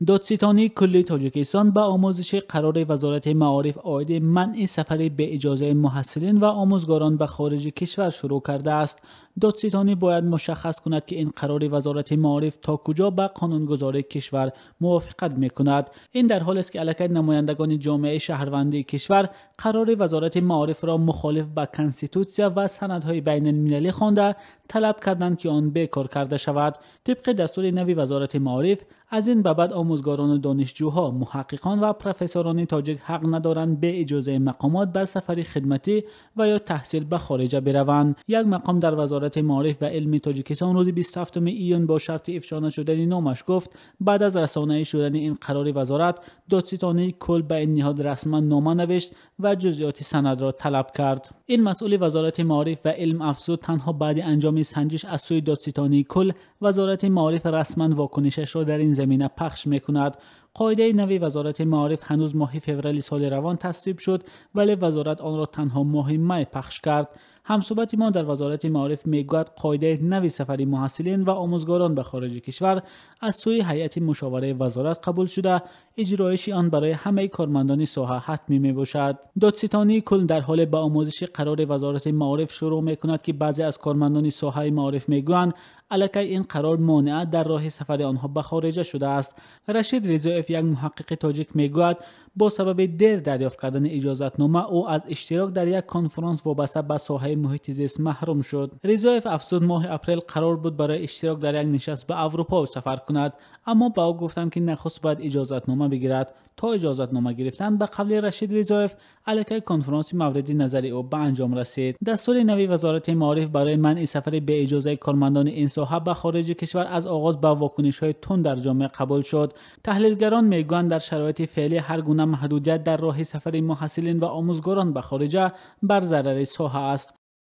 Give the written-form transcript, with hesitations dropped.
Додситонии кулли Тоҷикистон ба омӯзиши қарори Вазорати маориф оиди манъи сафари беиҷозаи муҳассилин ва омӯзгорон ба хориҷи кишвар шурӯъ кардааст. Додситонӣ бояд мушаххас кунад, ки ин қарори Вазорати маориф то куҷо ба қонунгузории кишвар мувофиқат мекунад. Ин дар ҳолест, ки аллакай намояндагони ҷомеаи шаҳрвандии кишвар қарори Вазорати маорифро мухолиф ба конститутсия ва санадҳои байналмилалӣ хонда, талаб карданд, ки он бекор карда шавад. Тибқи дастури нави Вазорати маориф, аз ин ба баъд омӯзгорон ва донишҷӯҳо, муҳаққиқон ва профессорони тоҷик ҳақ надоранд бе иҷозаи мақомот ба сафари хидматӣ ва ё таҳсил ба хориҷа бираванд. Як мақом дар Вазорати маориф ва илми Тоҷикистон рӯзи 27 июн бо шарти ифшо нашудани номаш гуфт, баъд аз расонаӣ шудани ин қарори вазорат, додситонии кул ба ин ниҳод расман нома навишт ва ҷузъиёти санадро талаб кард. Ин масъули Вазорати маориф ва илм афзуд, танҳо баъди анҷоми санҷиш аз сӯи додситонии кул, Вазорати маориф расман вокунишашро дар ин замина пахш мекунад. Қоидаи нави Вазорати маориф ҳанӯз моҳи феврали соли равон тасвиб шуд, вале вазорат онро танҳо моҳи май пахш кард. Ҳамсӯҳбати мо дар Вазорати маориф мегӯяд, қоидаи нави сафари муҳассилин ва омӯзгорон ба хориҷи кишвар аз сӯи ҳайати мушовараи вазорат қабул шуда, иҷроиши он барои ҳамаи кормандони соҳа ҳатмӣ мебошад. Додситонии кул дар ҳоле ба омӯзиши қарори Вазорати маориф шурӯъ мекунад, ки баъзе аз кормандони соҳаи маориф мегӯянд, аллакай ин қарор монеа дар роҳи сафари онҳо ба хориҷа шудааст. Рашид Ризоев, як муҳаққиқи тоҷик, мегӯяд, бо сабаби дер дарёфт кардани иҷозатнома ӯ аз иштирок дар як конфронс вобаста ба соҳаи муҳити зист маҳрум шуд. Ризоев афзуд, моҳи апрел қарор буд барои иштирок дар як нишаст ба Аврупо сафар кунад, аммо ба ӯ гуфтанд, ки нахуст бояд иҷозатнома бигирад. То иҷозатнома гирифтан, ба қавли Рашид Ризоев, аллакай конфронси мавриди назари ӯ ба анҷом расид. Дастури нави Вазорати маориф барои манъи сафари беиҷозаи кормандони ин соҳа ба хориҷи кишвар аз оғоз ба вокунишҳои тунд дар ҷомеа қабул шуд. Таҳлилгарон мегӯянд, дар шароити феълӣ ҳар гуна маҳдудият дар роҳи сафари муҳассилин ва омӯзгорон ба хориҷа бар зарари соҳа аст.